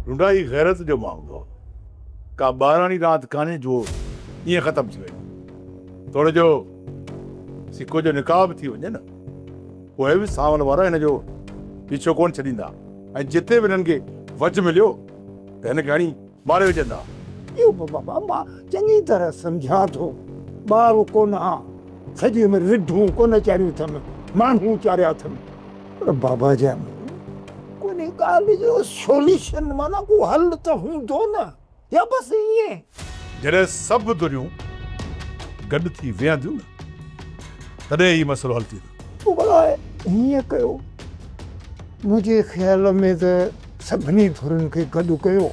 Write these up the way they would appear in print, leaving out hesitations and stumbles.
رنڊا هي غيرت جو معاملو آ. ڪا ٻاراڻي راند ڪانهي جو ائين ختم ٿي وڃي. توڙي جو سڪو جو نڪاح به ٿي وڃي نه پوء به سانول وارا هن جو پيڇو ڪونه ڇڏيندا ۽ جتي به هنن کي وجهه مليو ته هن کي هڻي ماري وجهندا. اهو به بابا مان چڱي طرح سمجهان ٿو. ٻار ڪونه آن. سڄي عمر رڍون ڪونه چاريون اٿم، ماڻهو چاريا اٿم. پر بابا جان ڪو انهي ڳالهه جو سوليوشن معنيٰ ڪو حل ته هوندو نه يا بس ائين. جڏهن سڀ ڌريون گڏ ٿي ويهنديون نه تڏهن هي مسئلو حل ٿيندو. پوء ڀلا هيئن ڪيو. منهنجي خيال ۾ ته سڀني ڌرين کي گڏ ڪيو.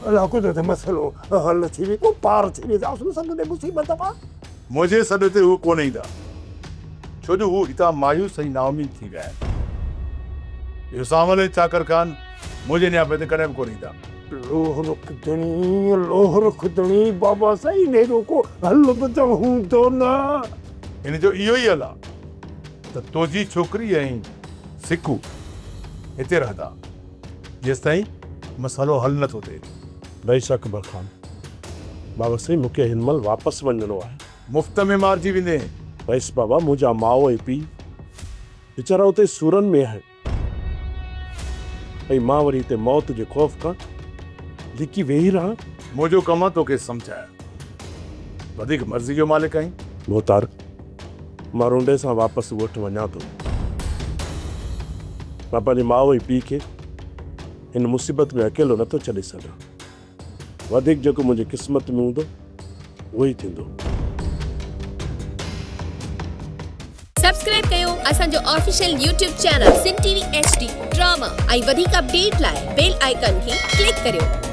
الله قدرت مسئلو حل ٿي ويندو پار ٿي وينداسون سڀ انهي مصيبت مان. منهنجي سڏ تي هو ڪونه ايندا، ڇو جو هو هتان مايوس ۽ نااميد ٿي ويا آهن. اهو سانول ۽ چاڪر خان منهنجي نياپي تي ڪڏهن به ڪونه ايندا. لوهه رکدڻي، لوهه رکدڻي، بابا سائين انهيء جو ڪو حل به ته هوندو نه. ان جو اهو ئي حل آهي ته تنهنجي ڇوڪري ۽ سڪو هتي رهندا، جيستائين مسئلو حل نه ٿو ٿئي. رئيس اڪبر خان، بابا سائين مون کي هن مهل واپس وڃڻو آهي. مفت ۾ مارجي ويندين. رئيس بابا منهنجا ماء ۽ پيء ويچارا اتي سورن ۾ آهن ۽ مان وري هتي موت جي خوف کان لڪي ويهي رهان. منهنجو ڪم آهي توکي سمجهائڻ. وڌيڪ مرضي جو مالڪ آهين. ڀوتار، مان رونڊي سان واپس ڳوٺ وڃان ٿو. مان پنهنجي ماء ۽ پيء کي هن مصيبت ۾ اڪيلو نٿو ڇڏي سگهان. وڌيڪ جيڪو منهنجي قسمت ۾ هوندو، اهو ئي ٿيندو. سبسڪرائب ڪيو اسان جو official YouTube channel Sindh T V H D drama ۽ وڌيڪ اپڊيٽ لاء بيل آئيڪان کي ڪلڪ ڪريو.